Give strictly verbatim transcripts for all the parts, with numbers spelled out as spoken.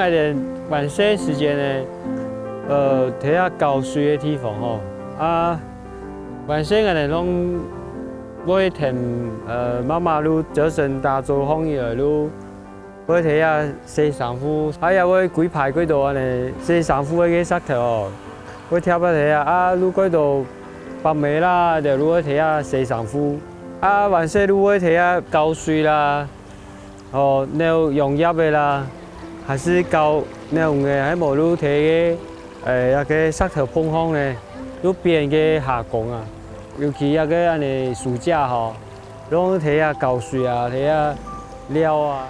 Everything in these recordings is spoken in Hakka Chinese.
𠊎等還細時節呢，呃，在該搞水个地方吼，啊，還細𠊎等攏會跈，呃，媽媽就朝晨打早䟘起來就會在該洗衫褲，啊也會歸排幾多恁呢洗衫褲个石頭哦，會疊啊在該，啊就幾多白米啦，就就會在該洗衫褲，啊還細就會在該搞水啦。 哦，扭揚葉仔啦，還係搞扭仔，還無就在該，欸，該个石頭縫縫呢，就編个蝦公啊。尤其該个恁呢暑假吼，攏在該搞水啊，在該尞啊。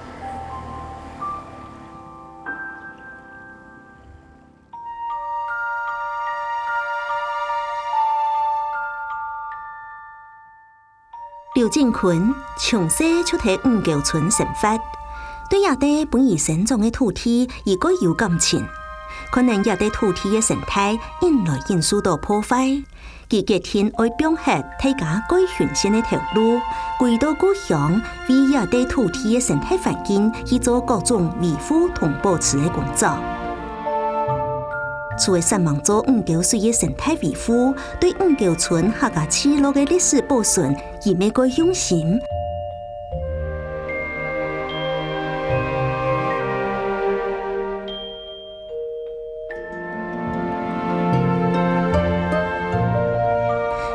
劉振坤從細就在五溝村生活，對這塊本已生長个土地已蓋有感情。看等這塊土地个生態因來因受到破壞，佢決定愛放忒大家蓋興盛个頭路，歸到故鄉，為這塊土地个生態環境去做各種維護同保持个工作。 除了煞猛做五溝水个生態維護，對五溝村客家聚落个歷史保存，佢乜蓋用心。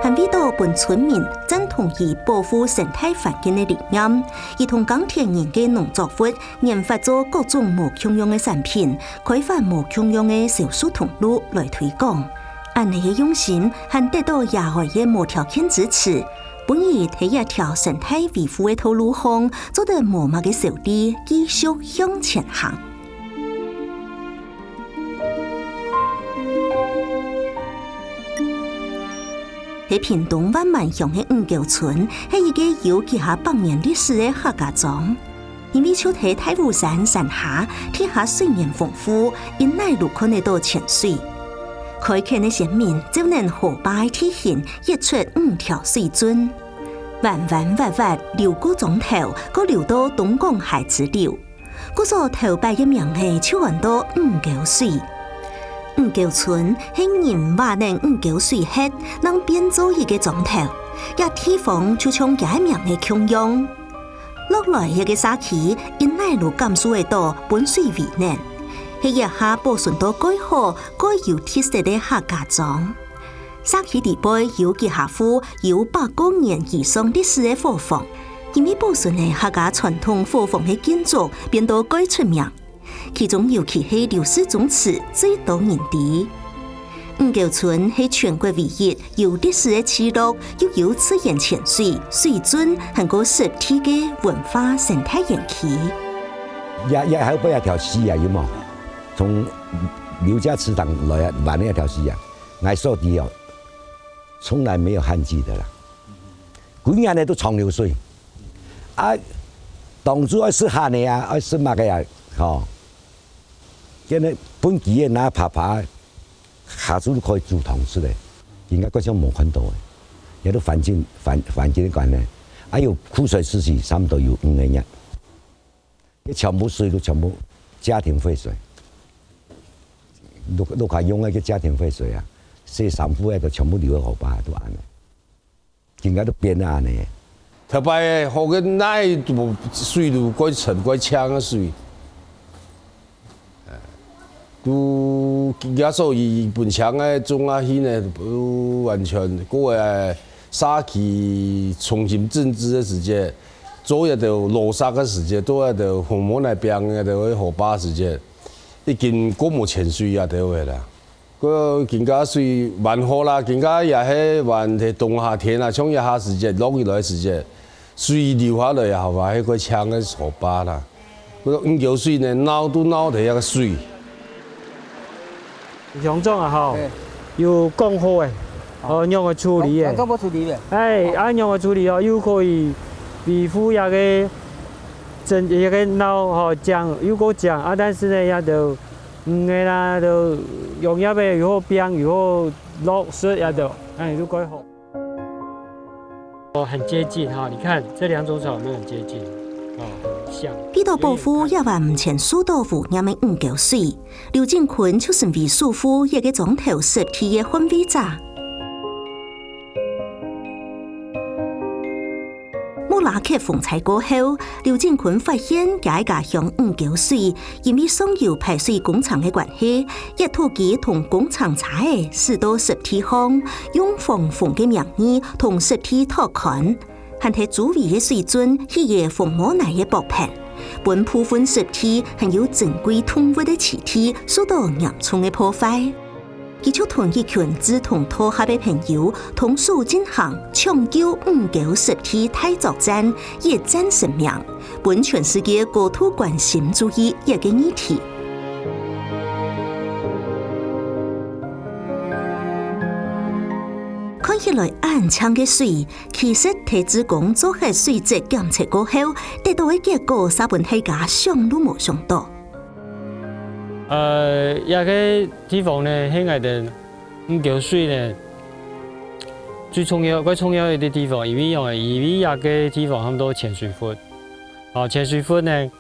還為著分村民贊同佢保護生態環境个理念，佢同耕田人个農作物 研發做各種無共樣个產品，開發無共樣个銷售通路來推廣。恁呢个用心，還得到爺哀个無條件支持，分佢在這條生態維護个道路項，做得無麼个愁慮，繼續向前行。 在屏東萬巒鄉个五溝村，係一個有幾下百年歷史个客家庄。因為就在大武山山下，地下水源豐富，一哪就看得到泉水。開墾个先民就等河壩个地形挖出五條水圳，彎彎斡斡流過庄頭，過流到東港溪支流。 故所頭擺个名仔就安到五溝水。五溝村係人挖等五溝水忒，正變做一個庄頭，這地方就像厥个名仔共樣。落來這個社區，一哪就感受得到分水威能，係這下保存到蓋好、蓋有特色个客家庄。 社區裡背有幾下戶有百過年以上歷史个伙房，因為保存了客家傳統伙房个建築，變到蓋出名。其中尤其係劉氏宗祠最多人知。五溝村係全國唯一有歷史个聚落，又有自然泉水、水圳，還過濕地个文化生態園區。也，也後背一條溪啊，有無？從劉家祠堂來啊，彎个一條溪啊。 𠊎所知哦，從來沒有旱季的啦。歸年呢都長流水。啊，當初愛食蝦呢啊，愛食麼个啊，吼，現在分佢个那爬爬，下晝都可以煮湯食的，應該好像無看到的，也都環境，環，環境的關係。啊，有枯水時期，差不多有五個月。 該全部水都全部家庭廢水，屋，屋下用个該家庭廢水啊，洗衫褲个都全部流到河壩，都恁呢。今下都變到恁呢。頭擺好个哪都水都蓋深蓋淺个水，都今下所以分搶个種下去呢，都完全過个社區重新整治个時節， 做這兜垃圾个時節，做這兜紅毛來拚這兜个河壩時節，已經過無淺水這兜个啦。過今下水還好啦，今下也係還係冬夏天啊，像這下時節落雨來時節，水流下來也好啊，係過搶个河壩啦。過五溝水呢，鬧都鬧在這个水。 鄉長啊吼，嘿。有講好誒，哦，仰仔處理誒。哦，仰仔處理誒。哎，哦。啊，仰仔處理哦，又可以維護這个整，這个鬧吼，靚，又過靚啊，但是呢，也就，嗯，个啦，就用這个又好拚，又好落實，也就，哎，就蓋好。 哦，很接近哈，你看這兩種草有沒有很接近？哦，很為著保護這碗毋曾受著污染个五溝水，劉振坤就成為守護這个庄頭濕地个捍衛者。莫拉克風災過後，劉振坤發現厥个家鄉五溝水因為上游排水工程个關係，挖土機同工程車仔駛到濕地項，用防洪个名義同濕地拓寬。 還在周圍个水圳起个防磨泥个薄片，分部分濕地還有珍貴動物个棲地受著嚴重个破壞。佢就同一群志同道合个朋友，同手進行搶救五溝濕地大作戰，一戰成名，分全世界高度關心注意這个議題。看起來恁淨个水， 其實，在志工做核水質檢測過後，得著个結果煞分大家想都無想著。呃，這个地方呢，係𠊎兜五溝水呢，最重要、最重要个地方，因為仰仔，因為這个地方喊做淺水窟。哦，淺水窟呢，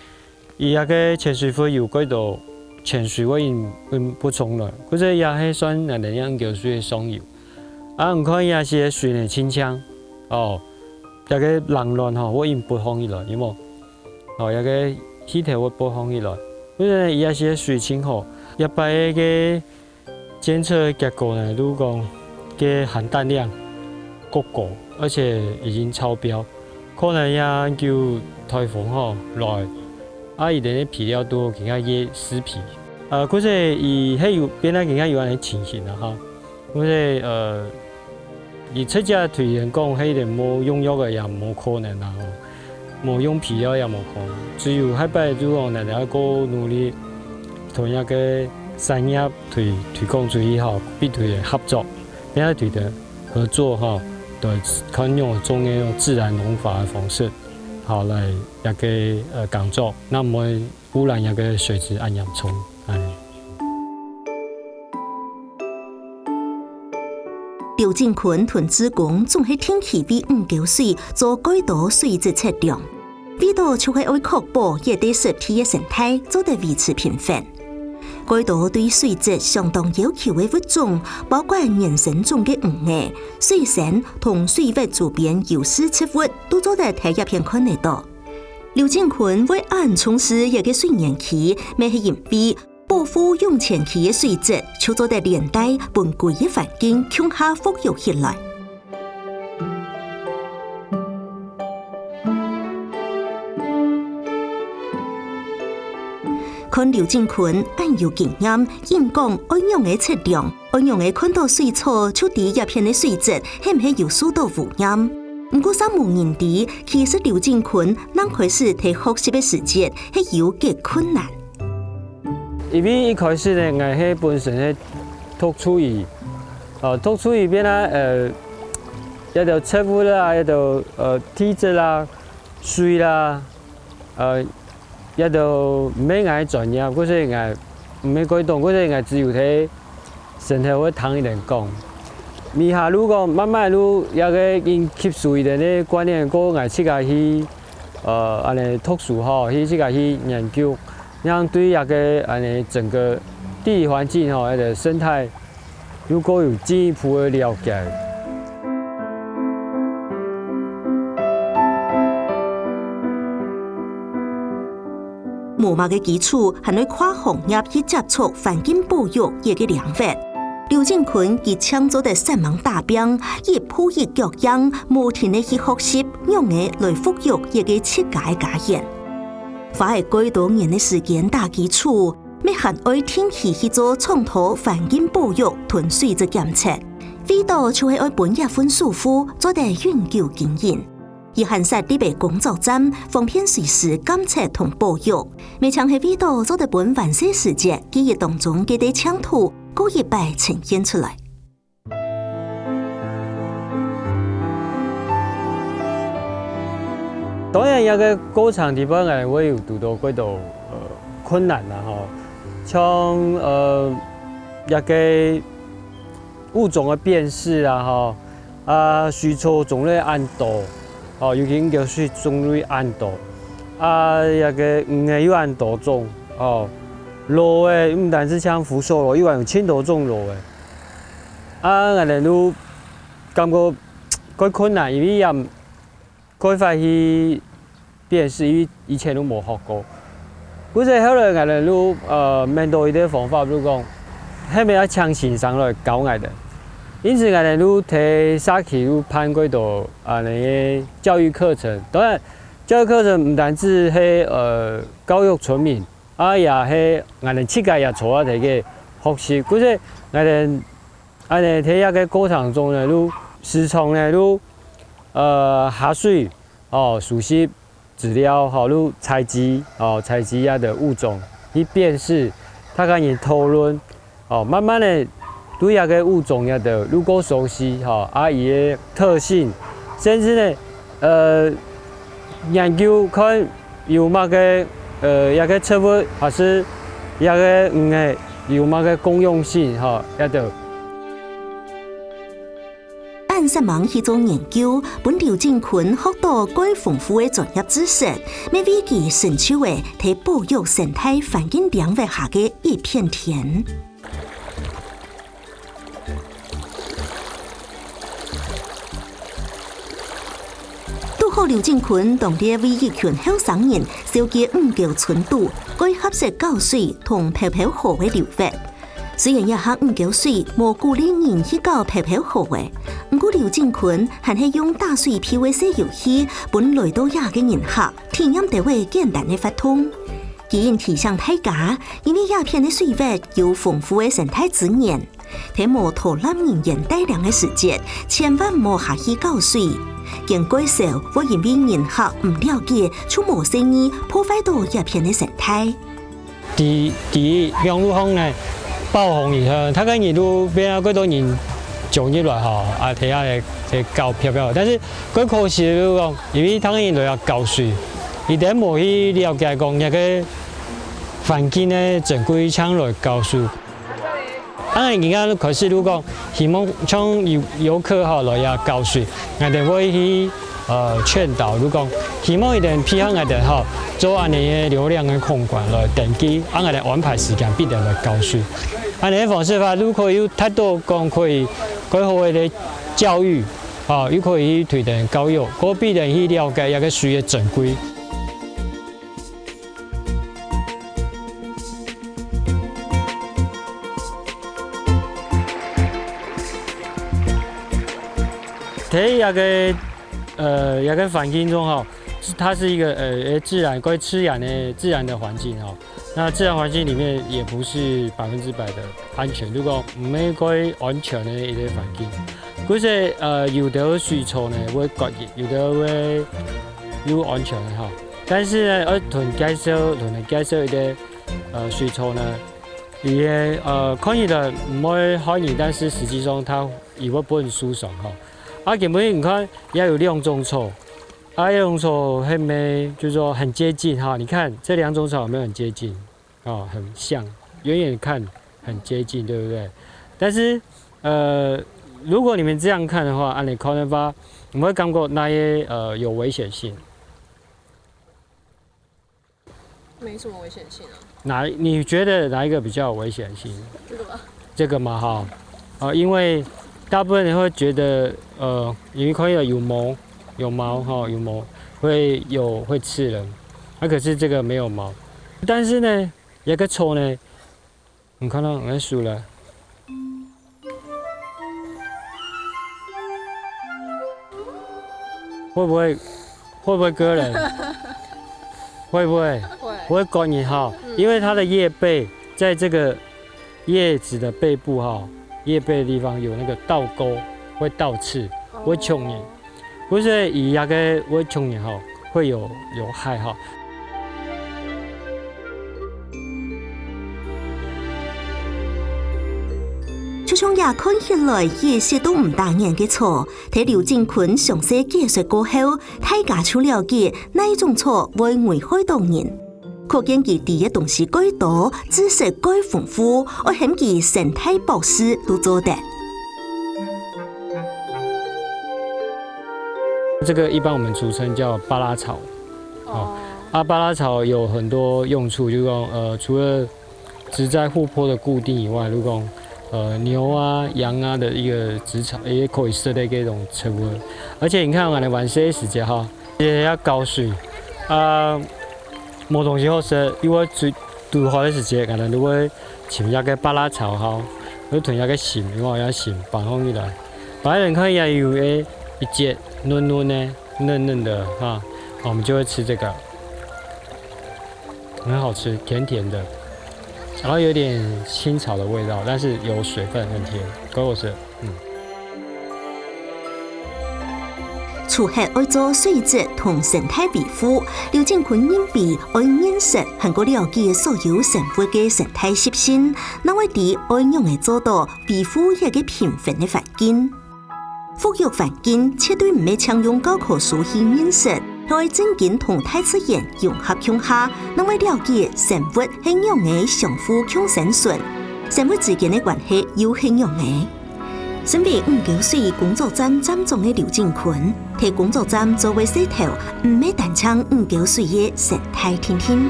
佢這个淺水窟有幾多淺水會引引發上來，故所也係算𠊎兜五溝水个上游。啊，你看這兜水呢，盡淨，哦，這个冷暖吼，會引發上起來，有無？哦，這个氣體會發上起來。故所呢，佢這兜水盡好，這擺个 監測个結果呢，就講个含氮量過高，而且已經超標，可能也有颱風吼來，啊，佢等个肥料都更加越施肥。呃，故所佢係有變到更加有恁呢情形了哈。故所，呃，佢直接對人講，係一定無用藥个也無可能啊吼。 無用肥料也無可能，只有下擺就講大家過努力，同這个產業推推廣出去吼，必須合作，也係對等合作吼，對，看用種个用自然農法个方式，好來這个呃耕作，那毋會污染這个水質恁嚴重，哎。 劉振坤同志工總係定期為五溝水做蓋多水質測量，為著就係愛確保這兜濕地个生態做得維持平衡。蓋多對水質相當要求个物種，包括原生種个魚仔、水參同水域周邊優勢植物，都做得在這片看得著。劉振坤會恁重視這个水源區，乜係因為 保護湧泉區个水質就做得連帶分歸个環境共下復育起來。看劉振坤恁有經驗，應講愛仰仔測量，愛仰仔看著水草，就知這片个水質係毋係有受著污染。毋過，煞無人知，其實劉振坤正開始在學習个時節，係有幾困難。 因為一開始呢，𠊎係本身係讀廚藝，呃，讀廚藝變啊，呃，這兜植物啦，這兜，呃，地質啦，水啦，呃，這兜毋係𠊎專業，故所𠊎毋係蓋懂，故所𠊎只有在 先頭會聽佢等講。尾下就講，慢慢就這个人吸收佢等个觀念，過𠊎自家去，呃，恁呢讀書吼，去自家去研究，正對這个恁呢整個地理環境吼，這个生態，又過有進一步个了解。 無麼个基礎，還愛跨行業去接觸環境保育這个領域。劉振坤佢淨做得煞猛打拚，一步一腳印，無停个去學習，仰仔來復育這个自家个家園。花了蓋多年个時間打基礎，乜還愛定期去做創投環境保育同水質檢測，為著就係愛分這份守護做得永久經營。 佢還設立个工作站，方便隨時監測同保育。乜正係為著做得分還細時節記憶當中个這淨土過一擺呈現出來。當然，這个過程裡背，𠊎會有堵著幾多，呃，困難啦，吼。像，呃，這个 物種个辨識啊，吼，啊，水草種類恁多，吼，尤其个水種類恁多。啊，這个魚仔又恁多種，哦，螺仔毋單淨像福壽螺，又還有盡多種螺仔。啊，𠊎兜就感覺較困難，因為也 較會去辨識，因為以前都無學過。故所後來𠊎兜就，呃，愐到一個方法，就講，係毋係愛請先生來教𠊎兜。因此𠊎兜就在社區就辦過多恁呢个教育課程。當然，教育課程毋單淨係，呃，教育村民，啊，也係𠊎兜自家也做下个學習。故所𠊎兜恁呢在這個過程中呢，就時常呢，就，呃，下水， 哦，收集資料，吼，就採集，哦，採集這兜物種，去辨識，大家人討論，哦，慢慢仔對這個物種這兜愈過熟悉，吼，啊，佢个特性，甚至呢，呃，研究看有麼个，呃，這個植物，還係這個魚仔有麼个功用性，吼，這兜。 恁煞猛去做研究，分劉進坤學到蓋豐富个專業知識，乜為佢成就了在保育生態環境領域下个一片天。堵好劉進坤當日為一群後生人紹介五溝村肚蓋合適搞水同漂漂河个流域。 雖然這下五溝水無鼓勵人去搞漂漂河仔，毋過劉進坤還係用打水漂个細遊戲，分來到這个人客體驗到个簡單个活動。佢因提醒大家，因為這片个水域有豐富个生態資源，在無導覽人員帶領个時節，千萬毋好下去搞水。驚蓋少會因為人客毋了解，就無細義破壞到這片个生態。 第，第一，網路項呢，爆紅以後，大概一路變啊，蓋多人走入來吼，啊，大家來，來搞漂漂。但是，蓋可惜就講，因為大家人來搞水，佢等無去了解講，這个環境呢，珍貴，請來搞水。 啊，人家開始就講，希望像遊，遊客吼來這搞水，𠊎兜會去，呃，勸導，就講，希望佢等配合𠊎兜吼，做恁呢个流量个控管來登記，啊，𠊎兜安排時間分佢等來搞水。恁呢个方式法，就可以有達到講可以蓋好个教育，啊，又可以推動教育，可以分佢等去了解這个水个珍貴。 在這个，呃，這个環境中吼，是，它是一個，呃，自然，蓋自然的，自然的環境吼。那自然環境裡面也不是百分之百的安全，就講毋係蓋安全个一個環境。故所，呃，有兜水草呢會割去，有兜會有安全个吼。但是呢，愛同介紹，同人介紹一個，呃，水草呢， 佢个，呃，看起來毋會害人，但是實際上佢，佢會分人受傷吼。啊，根本你看，也有兩種草，啊，一種草很美，就是說很接近哈。你看這兩種草有沒有很接近？哦，很像，遠遠看很接近，對不對？但是，呃，如果你們這樣看的話，恁呢看的話，你會感覺哪一個，呃，有危險性？ 沒什麼危險性啊。哪，你覺得哪一個比較有危險性？這個吧。這個嘛，哈。啊，因為大部分人會覺得，呃，因為看到有毛，有毛，哈，有毛，會有，會刺人。啊，可是這個沒有毛。但是呢，有個草呢， 你看到，我在數了。會不會，會不會割人？會不會？會。會割你哈，嗯。因為它的葉背在這個葉子的背部哈，葉背的地方有那個倒鉤，會倒刺，會刺你。哦。 故所佢這個會刺人吼，會有，有害吼。就像這看起來一息都毋打眼个草，在劉進坤詳細解說過後，大家就了解哪種草會危害到人。 可見佢知个東西蓋多，知識蓋豐富，愛喊佢生態博士都做得。這個一般我們俗稱叫巴拉草。哦。哦，啊，芭樂草有很多用處，就是講，呃，除了植栽護坡的固定以外，如果講，呃，牛啊、羊啊的一個植草，也可以設在這種植物。而且你看，𠊎等還細个時節哈，也要搞水啊，無東西好食，因為最堵好个時節，𠊎等就會尋一個芭樂草哈，就同一個心，因為要心，綁好起來。反正你看也有一一節嫩嫩的。 嫩嫩的哈，我們就會吃這個，很好吃，甜甜的，然後有點青草的味道，但是有水分，很甜，給我吃，嗯。除忒愛做水質同生態維護，劉振坤認為愛認識還過了解所有生物个生態習性，正會知愛仰仔做到維護這個繽紛个環境。 復育環境絕對毋係淨用教科書去認識，係愛真經同大自然融合共下，正會了解生物係仰仔相互共生存，生物之間个關係又係仰仔。身為五溝水工作站站長个劉振坤，在工作站做个事頭，毋係單淨五溝水个生態定定。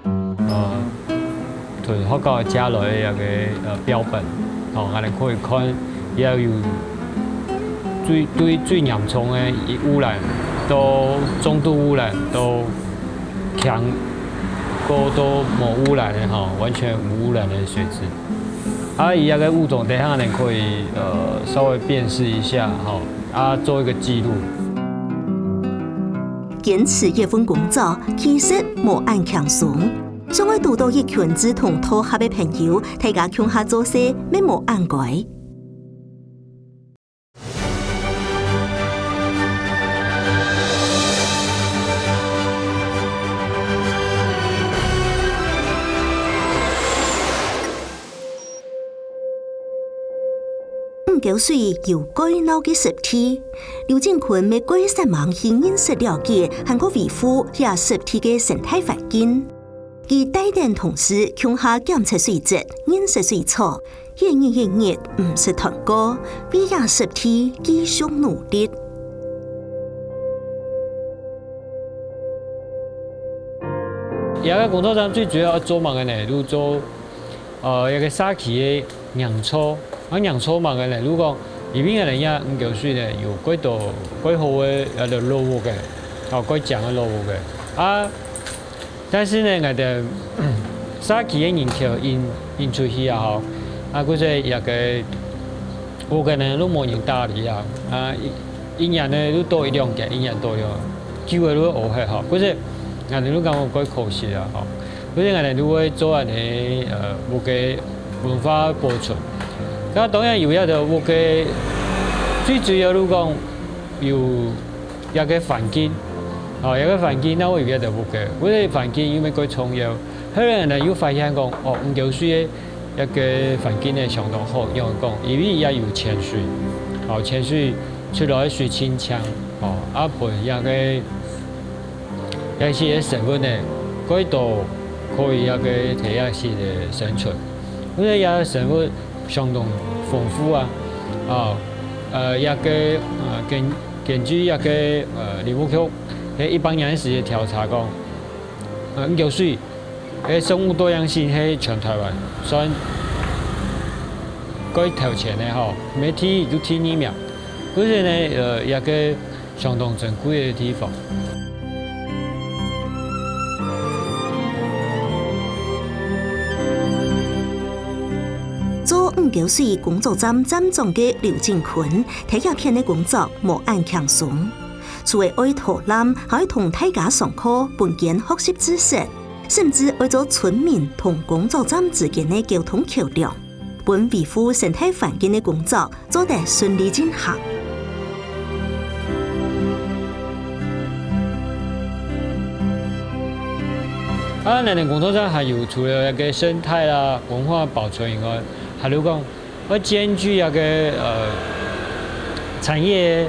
呃，同學校借來个一個，呃，標本，吼，恁樣可以看，也有最，對最嚴重个污染，到中度污染，到強，到，到無污染个，吼，完全無污染个水質。啊，佢這個物種等下呢可以，呃，稍微辨識一下，吼，啊，做一個記錄。 堅持這份工作，其實無恁輕鬆。想愛堵到一群志同道合个朋友，大家共下做事，乜無恁該。 五溝水有蓋鬧个濕地，劉振坤乜蓋煞猛去認識了解，還過維護這濕地个生態環境。佢帶等同事共下檢測水質，認識水草，一日一日毋識斷過，為這濕地繼續努力。這個工作站最主要愛做麼个呢？就做 呃，一個社區个營造，啊，營造麼个呢？如果因為𠊎等這五溝水呢，有蓋多蓋好个，呃，老屋个，哦，蓋靚个老屋个。啊，但是呢，𠊎等社區个人口因，因出去啊，吼，啊，故所這個屋个呢，都無人打理啊，啊，一，一年呢，都多一兩間，一年多一兩間，久个都烏黑吼，故所𠊎等都感覺蓋可惜啊，吼。 所以𠊎等就會做恁呢，呃，屋个文化保存。該當然有這個屋个最主要就講有這個環境，哦，這個環境，該會有這個屋个，屋个環境因為蓋重要。後來呢又發現講，哦，五溝水个這個環境呢相當好，仰講，因為也有泉水，哦，泉水出來个水清清，哦，啊，分這個 這些生物呢，蓋多可以這個在這些个生存。因為這生物相當豐富啊，啊，呃，這個，呃，根，根據這個，呃，林務局，在一百年个時節調查講，呃，五溝水，个生物多樣性係全臺灣算蓋頭前个吼，毋係第一就第二名。故所呢，呃，這個 相當珍貴个地方。做五溝水工作站站長个劉振坤，在這片个工作無恁輕鬆。除了愛導覽，還愛同大家上課，分佢等學習知識，甚至愛做村民同工作站之間个溝通橋樑。 分維護生態環境个工作做得順利進行。啊，𠊎等工作站還有除了這個生態啦、文化保存以外，還有講愛兼具這個，呃，產業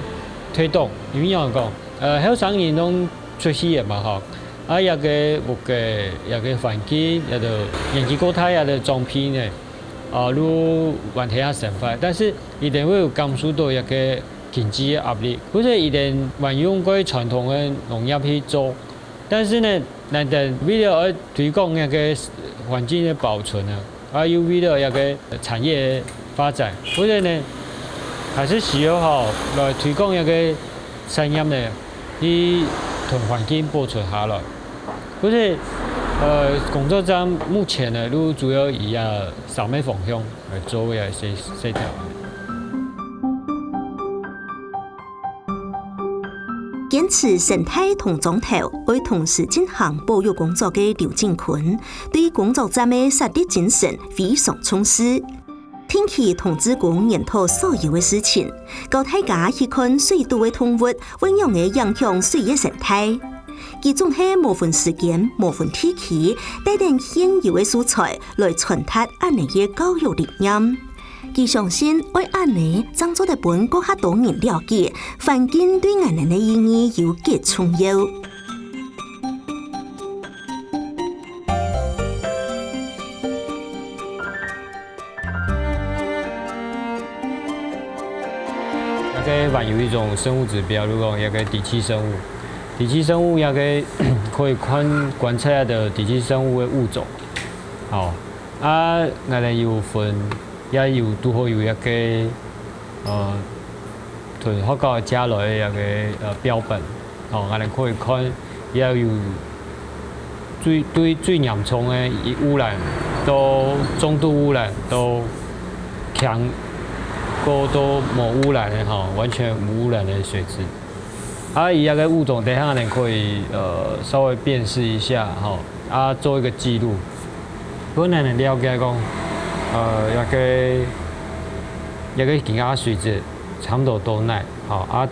推動，因為仰講，呃，後生人攏出去个嘛吼，啊，這個屋个，這個環境，這個年紀較大，這個長輩呢， 啊，就還在該生活，但是佢等會有感受到一個經濟个壓力，或者佢等還用過傳統个農業去做，但是呢，難得為了愛推廣該个環境个保存啊，啊又為了該个產業个發展，所以呢，還係需要吼來推廣該个產業呢，去同環境保存下來。所以，呃，工作站目前呢，就主要以這三个方向來做个細細條。 堅持生態同庄頭，愛同時進行保育工作个劉進坤，對工作站个設立精神非常重視。定期同志工研討所有个事情，教大家去看水肚个動物會仰仔影響水个生態。佢總係無分時間、無分地區，帶等現有个素材來傳達恁仔个教育理念。 佢相信愛恁仔，正做得分更加多人了解，環境對𠊎等个意義有幾重要。這个還有一種生物指標，就講這个底棲生物。底棲生物這个可以觀觀察个底棲生物个物種。好，啊，𠊎等有分 也有拄好有一个，呃，同學校借來个一个，呃，標本，吼，𠊎等可以看，也有最對最嚴重个污染，到中度污染，到強，到到無污染个吼，完全無污染个水質。 啊，佢這个物種等下呢可以，呃，稍微辨識一下，吼，啊，做一个記錄，分人了解講，呃，這个這个今下水質差不多到哪，吼，啊，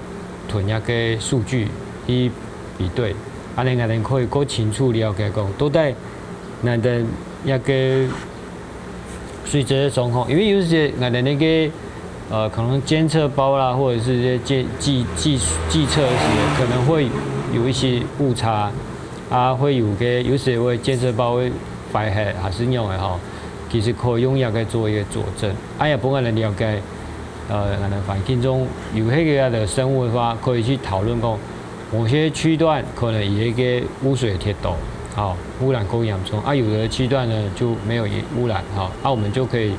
同這个數據去比對，恁仔𠊎等可以較清楚了解講，到底𠊎等這个 水質个狀況，因為有時𠊎等个，呃，可能監測包啦，或者是這些計計計計測時，可能會有一些誤差，啊，會有个有時會監測包會壞忒，還是仰仔吼，其實可以用這个做一个佐證，啊，也分𠊎等了解，呃，𠊎等環境中有該个个生物个話，可以去討論講， 某些區段可能有一个污水忒多，吼，污染較嚴重，啊，有的區段呢就沒有污染，吼，啊，我們就可以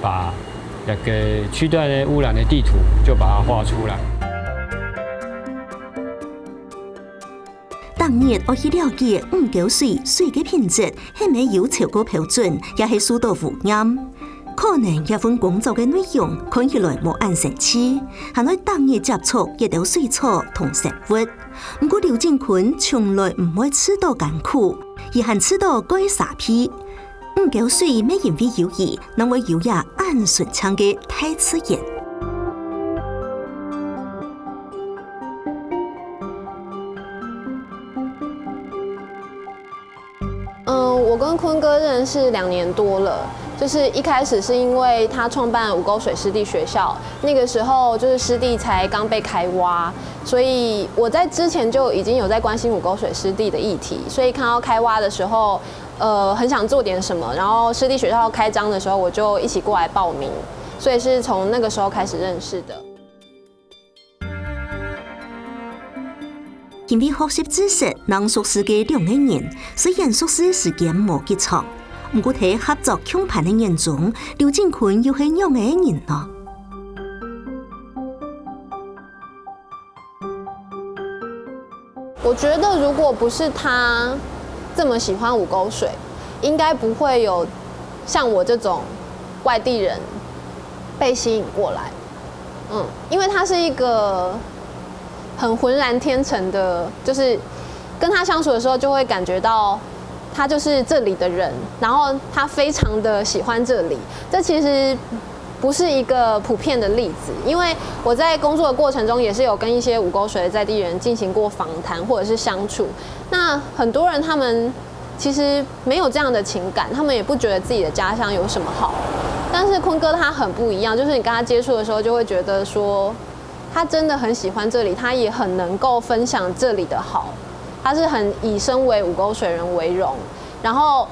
把那个區段的污染的地圖就把它畫出來。逐日愛去了解五溝水水个品質係毋係有超過標準，也係受到污染。可能這份工作个內容看起來無恁生趣，還愛逐日接觸一兜水草同生物。 毋過劉進坤從來毋會試著艱苦，佢還試著蓋沙鼻。五溝水乜因為有佢，正會有這恁純淨个大自然。嗯，我跟坤哥認識兩年多了，就是一開始是因為他創辦五溝水濕地學校，那個時候就是濕地才剛被開挖，所以我在之前就已經有在關心五溝水濕地的議題，所以看到開挖的時候，呃，很想做點什麼，然後濕地學校開張的時候，我就一起過來報名，所以是從那個時候開始認識的。 因為學習知識，正熟事个兩個人，雖然熟事時間無幾長，毋過在合作共辦个人中，劉進坤又係仰仔个人呢？我覺得如果不是他這麼喜歡五溝水，應該不會有像我這種外地人被吸引過來。 嗯，因為他是一個很渾然天成的，就是跟他相處的時候，就會感覺到他就是這裡的人，然後他非常的喜歡這裡。這其實不是一個普遍的例子，因為我在工作的過程中也是有跟一些五溝水的在地人進行過訪談或者是相處，那很多人他們其實沒有這樣的情感，他們也不覺得自己的家鄉有什麼好。但是坤哥他很不一樣，就是你跟他接觸的時候，就會覺得說，他真的很喜歡這裡，他也很能夠分享這裡的好，他是很以身為五溝水人為榮，然後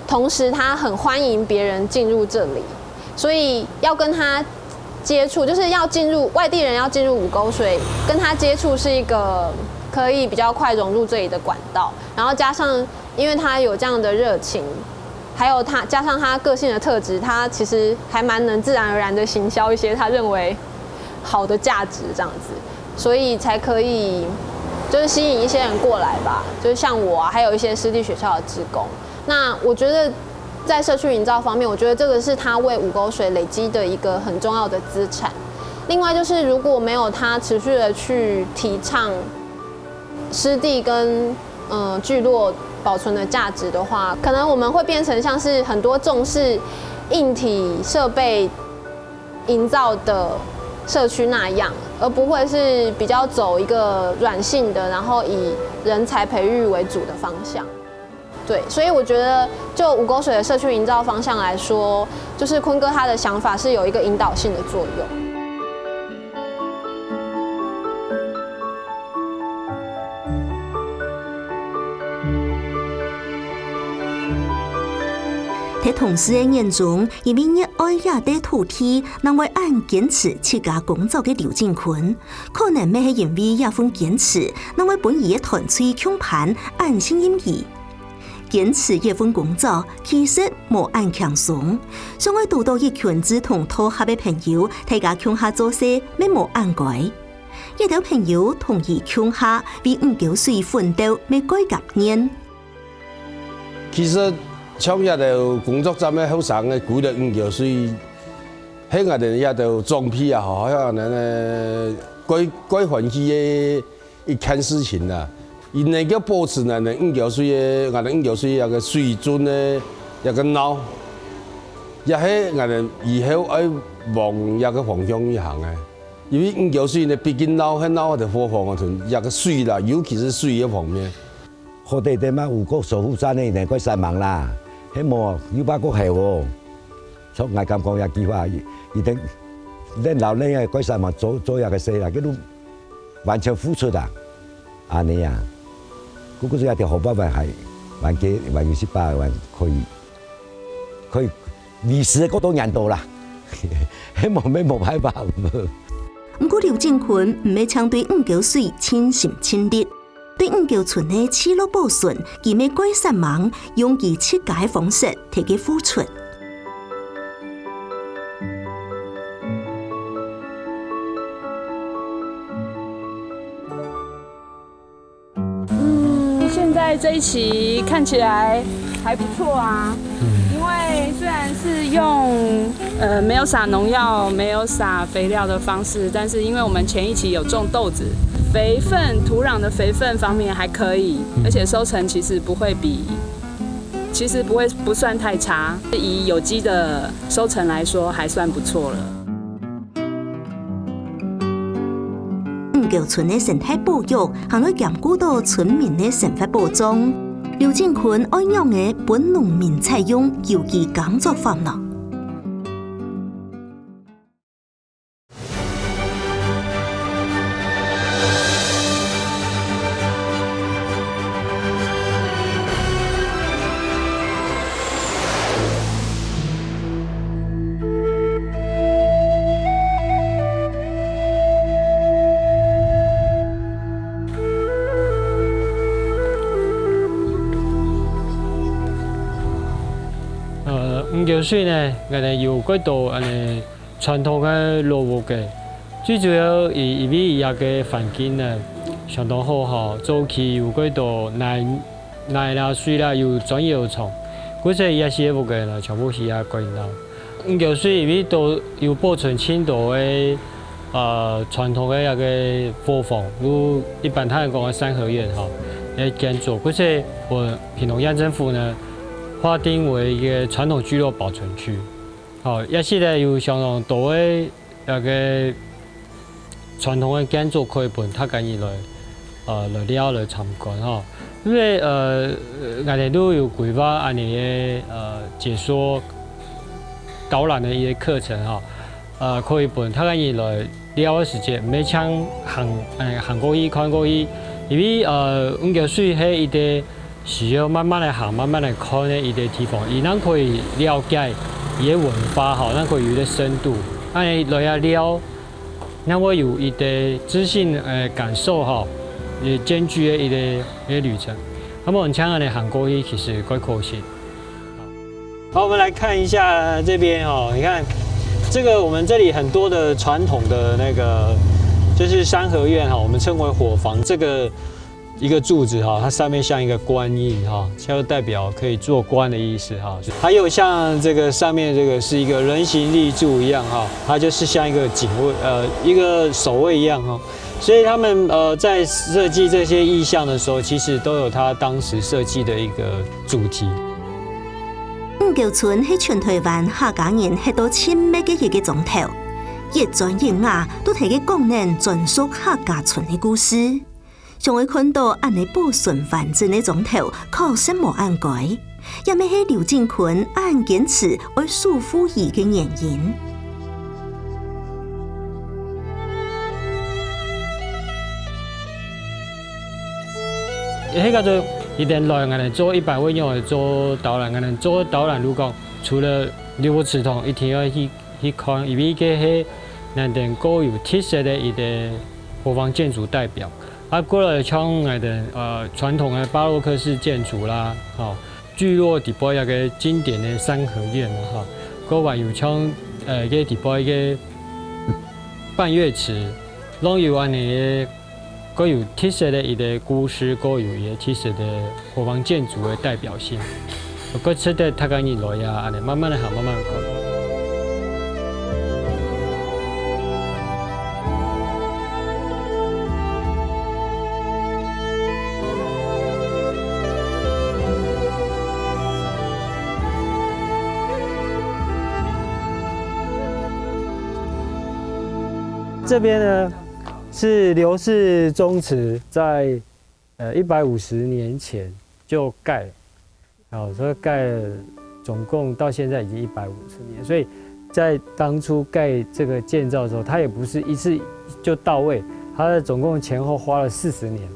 同時他很歡迎別人進入這裡，所以要跟他接觸，就是要進入，外地人要進入五溝水，跟他接觸是一個可以比较快融入这里的管道，然后加上因为他有这样的热情，还有他加上他个性的特质，他其实还蛮能自然而然的行销一些他认为好的价值这样子，所以才可以就是吸引一些人过来吧，就是像我啊，还有一些私立学校的志工。那我觉得在社区营造方面，我觉得这个是他为五沟水累积的一个很重要的资产。另外就是如果没有他持续的去提倡湿地跟呃聚落保存的价值的话，可能我们会变成像是很多重视硬体设备营造的社区那样，而不会是比较走一个软性的，然后以人才培育为主的方向。对，所以我觉得，就五沟水的社区营造方向来说，就是坤哥他的想法是有一个引导性的作用。在同事个眼中，因為熱愛這塊土地，正會恁堅持自家工作个劉進坤，可能乜係因為這份堅持，正會分佢个團隊共伴恁信任佢。堅持這份工作，其實無恁輕鬆，想愛堵著一群志同道合个朋友，大家共下做事，乜無恁該。 一兜朋友同佢共下為五溝水奮鬥乜蓋感恩。其實，像這兜工作站个後生个歸來五溝水，係𠊎兜這兜長輩啊，吼，像恁呢蓋蓋歡喜个一件事情啦。佢能夠保持𠊎兜五溝水个，𠊎兜五溝水這個水準个這個鬧，也係𠊎兜以後愛往這個方向去行个。 因為五溝水呢，畢竟鬧係鬧在伙房啊，同這個水啦，尤其是水个方面。好得得嘛，有個守護站呢，一定蓋煞猛啦，係無又怕過後哦。像𠊎敢講這句話，一定，恁老恁个蓋煞猛做做這個事啦，佢都完全付出啊，恁呢啊，故故所這條河壩還還還幾還幾十百萬可以。 可以維持个過多年度啦，係無乜無辦法。毋過劉進坤毋係淨對五溝水盡心盡力，對五溝村个聚落保存，佢乜蓋煞猛，用佢自家个方式提供付出。 嗯，现在这一期看起来还不错啊，因为虽然是用呃没有撒农药、没有撒肥料的方式，但是因为我们前一期有种豆子，肥分、土壤的肥分方面还可以，而且收成其实不会比，其实不会不算太差，以有机的收成来说还算不错了。 五溝村个生態保育，還愛兼顧到村民个生活保障。劉進坤愛仰仔分農民採用有機耕作法呢？ 呃，五溝水呢，𠊎兜有蓋多恁呢傳統个老屋个，最主要因因為佢个環境呢相當好吼，早期有蓋多泥泥啦、水啦，有磚有牆，故所以這兜屋个呢全部係愛改造。五溝水因為都有保存盡多个呃傳統个該个伙房，就一般他人講个三合院吼，个建築，故所分屏東縣政府呢劃定為一个傳統聚落保存區。吼，這時呢有相當多个 該个傳統个建築可以分大家人來呃來尞來參觀吼。因為呃𠊎兜都有規劃恁呢个呃解說導覽个一个課程吼，呃可以分大家人來尞个時節，毋係淨行呃行過去看過去，因為呃五溝水係一个 需要慢慢來行、慢慢來看个一个地方，佢正可以了解佢个文化吼，正可以有一个深度。恁呢來這尞，正會有一个知性个感受吼，也艰巨的一个一个旅程。那么很像安尼行过去，其实怪可惜。好，我们来看一下这边哦，你看这个我们这里很多的传统的那个就是三合院哈，我们称为伙房，这个一个柱子哈，它上面像一个官印哈，就代表可以做官的意思哈。还有像这个上面这个是一个人形立柱一样哈，它就是像一个警卫呃一个守卫一样哈。所以他们呃在设计这些意象的时候，其实都有他当时设计的一个主题。五溝村係全台灣客家人歇到盡密个一个庄頭，一磚一瓦都係佢講等專屬客家村个故事。想愛看到恁呢保存完整个庄頭，確實無恁該，也乜係劉進坤恁堅持愛守護佢个原因。 迄个就一定來，𠊎等做一般會用个做導覽，𠊎等做導覽，如果除了六福祠堂，一定要去去看，因為个係𠊎等个有特色个一个伙房建築代表。啊，過來像𠊎等呃傳統个巴洛克式建築啦，吼，聚落底背一个經典个三合院啦，吼，過還有像呃个底背一个半月池，攏有安尼个 个有特色个一个故事，个有一个特色个伙房建築个代表性，个值得大家人來啊，安尼慢慢的行，慢慢看。这边呢， 是刘氏宗祠在呃一百五十年前就盖了，好，所以盖了总共到现在已经一百五十年，所以在当初盖这个建造的时候，它也不是一次就到位，它总共前后花了四十年。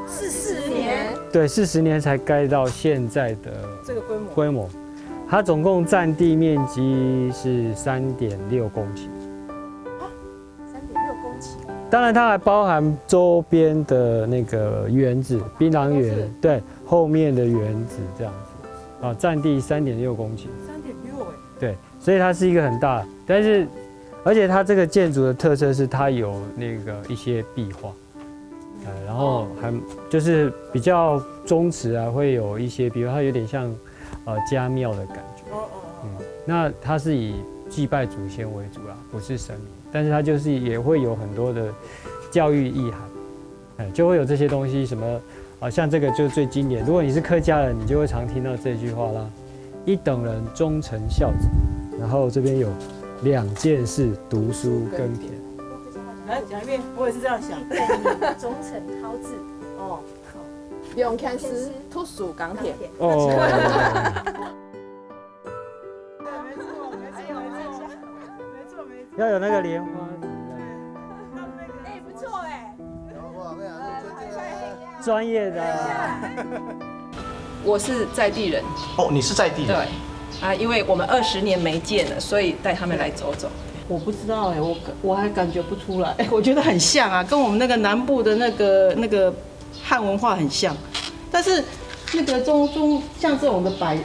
四十年，对，四十年才盖到现在的这个规模，规模。它总共占地面积是三点六公顷。三点六公顷。当然，它还包含周边的那个园子，槟榔园，对，后面的园子这样子，啊，占地三点六公顷，三点六哎，对，所以它是一个很大，但是而且它这个建筑的特色是它有那个一些壁画，呃，然后还就是比较宗祠啊，会有一些，比如它有点像呃家庙的感觉，哦哦嗯，那它是以祭拜祖先为主啦，不是神明，但是它就是也会有很多的教育意涵。 哎，就会有这些东西，什么啊，像这个就最经典。如果你是客家人，你就会常听到这句话啦：“一等人忠臣孝子。”然后这边有两件事：读书耕田。来讲一遍，我也是这样想。忠臣孝子。哦，两件事，读书耕田。哦，没错没错没错没错没错。要有那个莲花指哎，不错哎。专业的啊。我是在地人，哦，你是在地人。对啊，因为我们二十年没见了，所以带他们来走走。我不知道哎、我我还感觉不出来，我觉得很像啊，跟我们那个南部的那个那个汉文化很像，但是那个中中像这种的摆，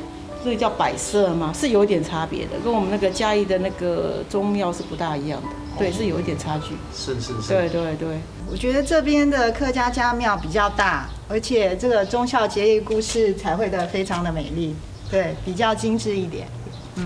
这个叫摆设吗？是有一点差别的，跟我们那个嘉义的那个宗庙是不大一样的，对，是有一点差距。是是是。对对对，我觉得这边的客家家庙比较大，而且这个忠孝节义故事彩绘的非常的美丽，对，比较精致一点。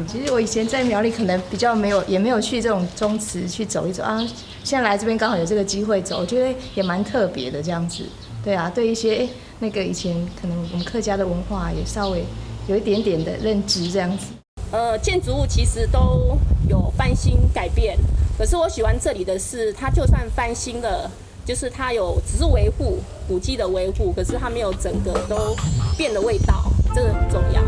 其实我以前在苗栗可能比较没有，也没有去这种宗祠去走一走啊。现在来这边刚好有这个机会走，我觉得也蛮特别的这样子。对啊，对一些诶那个以前可能我们客家的文化也稍微有一点点的认知这样子。呃，建筑物其实都有翻新改变，可是我喜欢这里的是，它就算翻新了，就是它有只是维护古迹的维护，可是它没有整个都变的味道，这个很重要。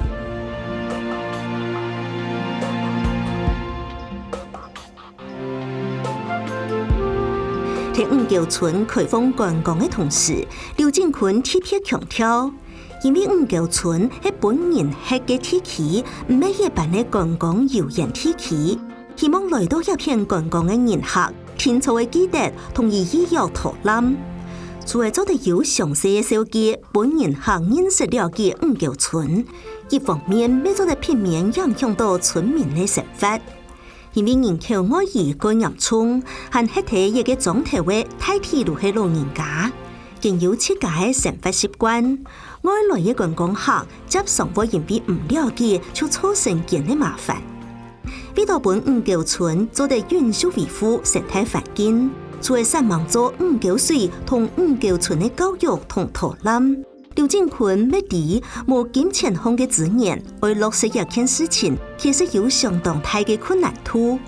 在五溝村開放觀光个同時，劉進坤特別強調，因為五溝村係本人歇个地區，毋係一般个觀光遊園地區，希望來到這片觀光个人客，定著會記得同佢預約導覽。除了做得有詳細个紹介，分人客認識了解五溝村，一方面乜做得避免影響到村民个生活。因為人口外移蓋嚴重，還歇在一个庄頭个大體都係老人家，更有自家个生活習慣，外來个觀光客輒常會因為毋了解就造成間个麻煩。 為著分五溝村做得永續維護生態環境，除了煞猛做五溝水同五溝村个教育同導覽，劉進坤乜知無金錢項个資源，愛落實這件事情，其實有相當大个困難度。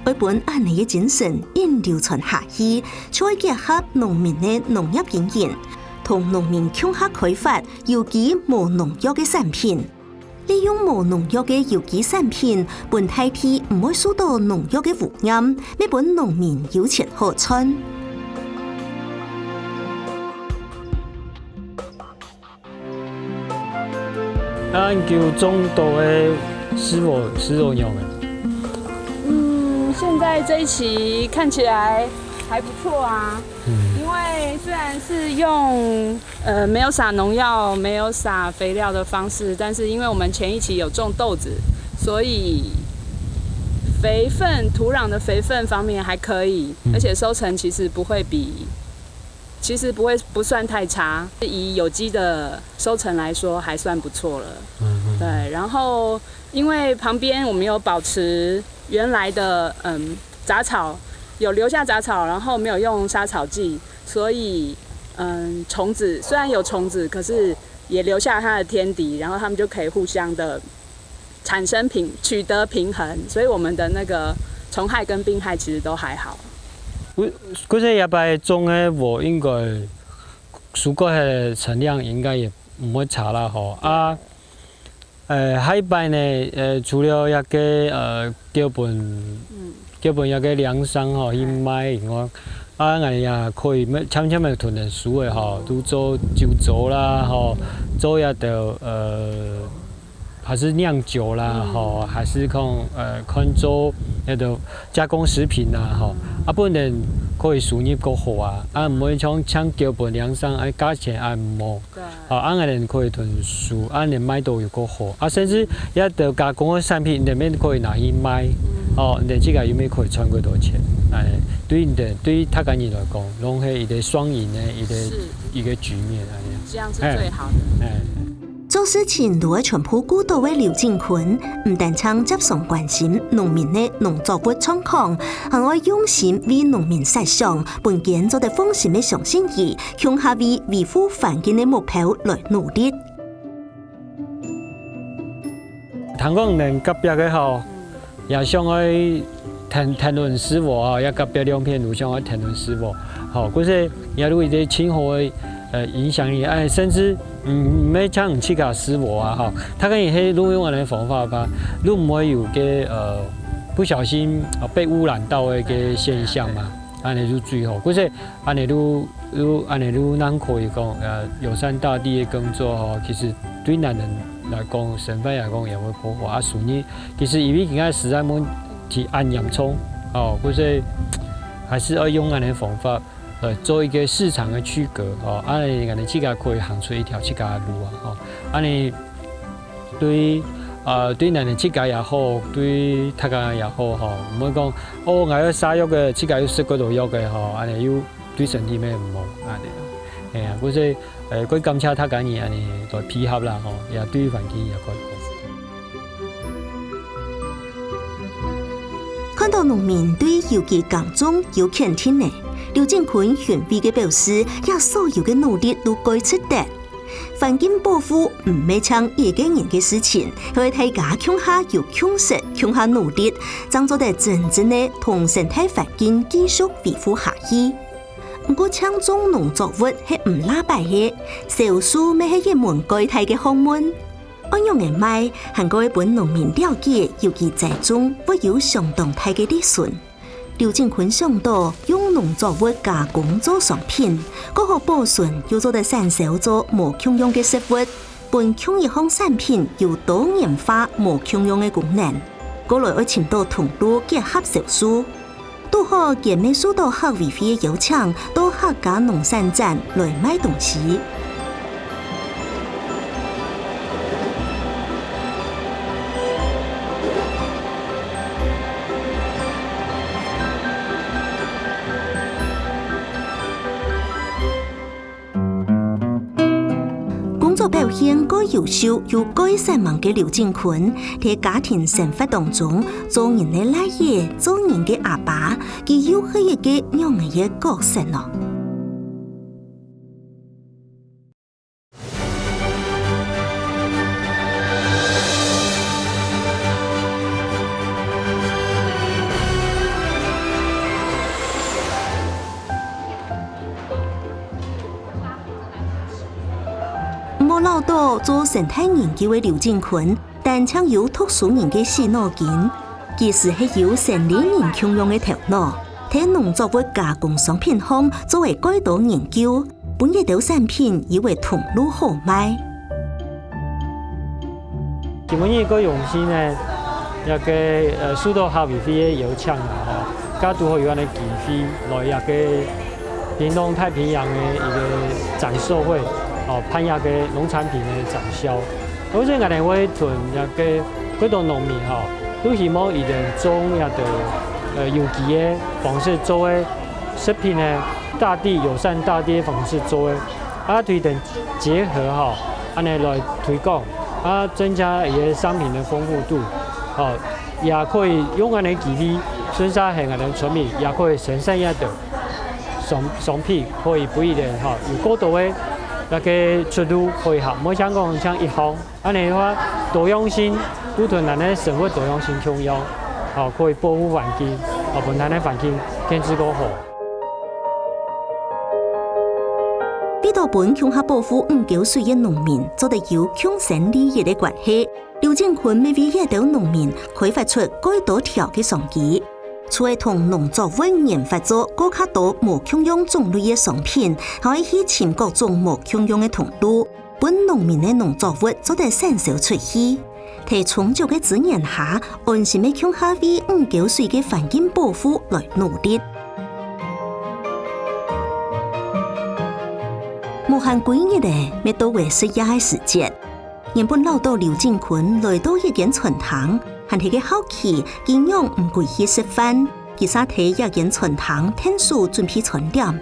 愛分恁呢个精神永流傳下去，就愛結合農民个農業經營，同農民共下開發有機無農藥个產品。 利用無農藥个有機產品，分大地毋會受到農藥个污染，乜分農民有錢好賺。啊，恁久種到个蒔禾，蒔禾仰仔？嗯，現在這一期看起來還不錯啊。嗯。因為雖然是用，呃，沒有撒農藥、沒有撒肥料的方式，但是因為我們前一期有種豆子，所以肥分，土壤的肥分方面還可以，嗯。而且收成其實不會比，其實不會，不算太差，以有機的收成來說還算不錯了。嗯，嗯。對，然後因為旁邊我們有保持原來的，嗯，雜草，有留下雜草，然後沒有用殺草劑，所以，嗯，蟲子，雖然有蟲子，可是也留下它的天敵，然後牠們就可以互相的產生平，取得平衡，所以我們的那個蟲害跟病害其實都還好。故，故所這擺種个禾應該收割个產量應該也毋會差啦吼。啊，呃，下一擺呢，呃，除了這个，呃，交分，嗯。交分這个糧商吼，去賣以外，啊，𠊎也可以，慢慢仔同人收个吼，都做酒糟啦吼，做這兜，呃， 還係釀酒啦，吼，還係講，呃，看做該兜加工食品啦，吼，啊，分人可以收入較好啊，啊，毋會像，像交分糧商，啊，價錢啊毋好。對。吼，啊，𠊎等可以同收，啊，𠊎等賣到又較好，啊，甚至這兜加工个產品，𠊎等乜可以拿去賣，吼，𠊎等自家又乜可以賺較多錢，哎，對𠊎等，對大家人來講，攏係一個雙贏个一個，是。一個局面，哎呀。這樣是最好的。哎。哎。 做事情都愛全部顧到个劉進坤，毋單淨接常關心農民个農作物狀況，還愛用心為農民設想，分間做得放心个相信佢，共下為維護環境个目標來努力。聽講你隔壁个吼， 也想愛跈，跈等蒔禾啊，也隔壁兩片都想愛跈等蒔禾。吼，故所也有一個盡好个，呃，影響力，哎，甚至，嗯，毋係淨自家蒔禾啊，吼，大家也係利用恁樣个方法吧，就毋會有个，呃，不小心，呃，被污染到个一個現象嘛，恁樣就最好。故所 恁樣就，就，恁樣就正可以講，呃，友善大地个耕作吼，其實對𠊎等來講，生活來講也會較好啊。所以其實因為今个時代問題恁嚴重，哦，故所還係愛用恁樣个方法，呃，做一個市場个區隔，哦，恁樣𠊎等自家可以行出一條自家个路啊，吼，恁樣 對，呃，對𠊎等自家也好，對大家也好吼，毋會講，哦，𠊎愛食藥个，自家又食過多藥个吼，恁樣又對身體乜毋好，恁樣。哎呀，故所，呃，過感謝大家人恁樣來配合啦吼，也對環境也較好。看到農民對有機耕種有肯定呢，劉進坤欣慰个表示，這所有个努力都該值得。 環境保護毋係淨一個人个事情，係愛大家共下有共識、共下努力，正做得真正个同生態環境繼續維護下去。毋過，淨種農作物係毋罅擺个，銷售乜係一門蓋大个學問。愛仰仔賣，還過愛分農民了解，有機栽種會有相當大个利潤。 劉進坤想到，用農作物加工做商品，過好保存，又做得產銷做無共樣个食物，分共一項產品有多元化、無共樣个功能。過來愛尋到通路結合銷售。堵好今晡日受到客委會个邀請，到客家農產展來賣東西。 工作表現蓋優秀又蓋煞猛个劉進坤，在家庭生活當中，做人个倈仔，做人个阿爸，佢又係一個仰仔个角色呢？ 毋好恅著做生態研究个劉進坤，單淨有讀書人个死腦筋，其實係有生理人共樣个頭腦，在農作物加工商品項做了蓋多研究，分一兜產品有个通路好賣。 今晡日蓋榮幸呢，這個，呃，受到客委會个邀請啊，吼，該堵好有恁仔機會來這個屏東太平洋个一個展售會，哦，辦這個農產品个展銷。所以𠊎兜會同這個蓋多農民吼，都希望佢兜種這個，呃，有機个方式做个食品呢，大地友善大地个方式做个，啊，對等結合吼，恁仔來推廣。 啊，增加一個商品个豐富度，吼，也可以用恁仔機會，順續係𠊎兜村民也可以生產一兜商，商品，可以分佢兜，吼，有過多个該個出路可以，吼，毋會像講像一項，恁仔个話，多樣性，不同人个生活多樣性共樣，吼，可以保護環境，吼，分咱个環境建設過好。 為著分共下保護五溝水个農民做得有共生利益个關係，劉進坤乜為這兜農民開發出蓋多條个商機。除了同農作物研發做過較多無共樣種類个商品，還愛去尋各種無共樣个通路，分農民个農作物做得產銷出去。 在充足个資源下，安心个共下為五溝水个環境保護來努力。無閒幾日仔，乜到了食夜个時節。原本恅著劉進坤來到一間餐廳，還係个好奇，佢仰毋歸去食飯，佢煞在這間餐廳𢯭手準備餐點。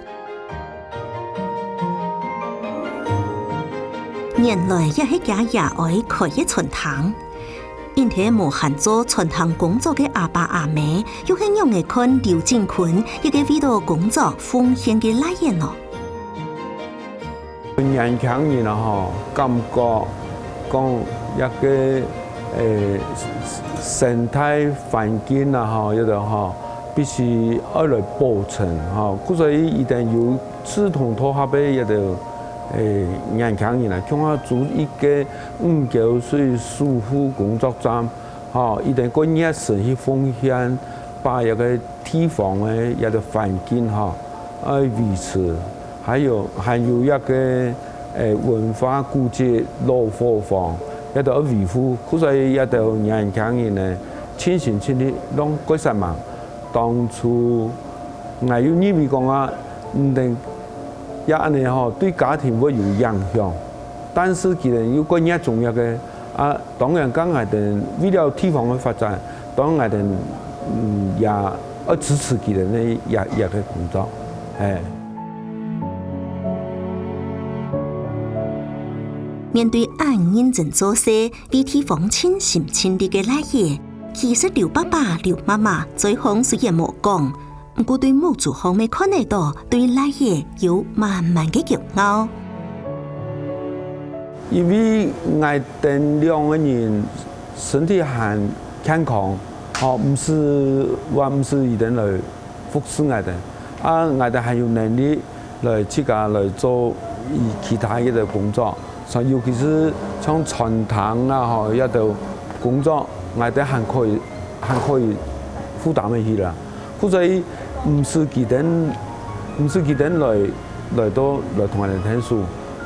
原來這係厥爺哀開个餐廳。因在無閒做餐廳工作个阿爸阿姆，又係仰仔看劉進坤一個為著工作奉獻个倈仔呢？年輕人啊吼，感覺講這個，誒，生態環境啊吼，這個吼，必須愛來保存吼，故所以一定有 志同道合个一兜，誒，年輕人啊，共下組一個五溝水守護工作站，吼，一定過熱心去奉獻，把這個地方个這兜環境，吼，愛維持，還有，還有這個，誒，文化古蹟老伙房，這兜愛維護，故所以這兜年輕人呢，盡心盡力，攏蓋煞猛。 當初𠊎有認為講啊，毋定也恁仔吼，對家庭會有影響。但是佢兜又蓋熱衷這個，啊，當然講𠊎兜為了地方个發展，當然𠊎兜，嗯，也愛支持佢兜个這，這個工作，嘿。面對恁認真做事，為地方盡心盡力个倈仔， 其實劉爸爸、劉媽媽嘴項雖然無講，毋過對目珠項乜看得到，對倈仔有滿滿个驕傲。因為𠊎兜兩個人身體還健康，吼，毋使，還毋使佢兜來服侍𠊎兜，啊，𠊎兜還有能力 來自家來做其他一兜工作，像尤其是像餐廳啊，吼，這兜工作，𠊎兜還可以，還可以負擔得起啦。故所以毋使佢兜，毋使佢兜來，來到，來同𠊎兜𢯭手，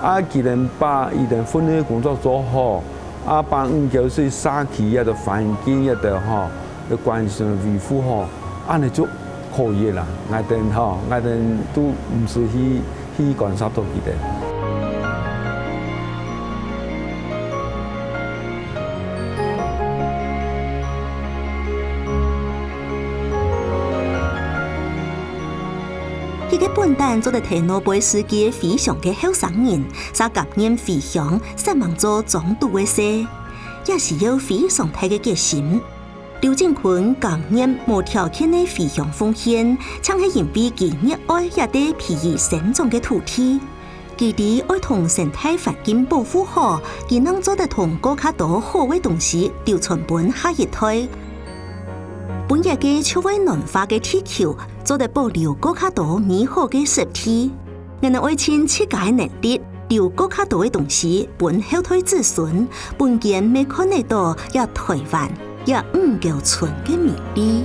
啊，佢兜把佢兜分內个工作做好，啊，把五溝水社區這兜環境這兜吼，个關心維護好，恁仔就好个啦，𠊎兜吼，𠊎兜都毋使去去干涉到佢兜。一个本旦做得在外背世界飛翔个後生人，煞甘願飛翔，煞吂做裝肚个事，也需要非常大个決心。劉振坤甘願無條件个飛翔奉獻，正係因為佢熱愛這塊培育生長个土地。佢知愛同生態環境保護好，佢正做得同過較多好个東西留存分下一代。分這个就會暖化个地球，做得保留過較多美好个濕地。𠊎兜愛盡自家个能力，留過較多个東西分後代子孫，分佢兜乜看得到這台灣，這五溝村个美麗。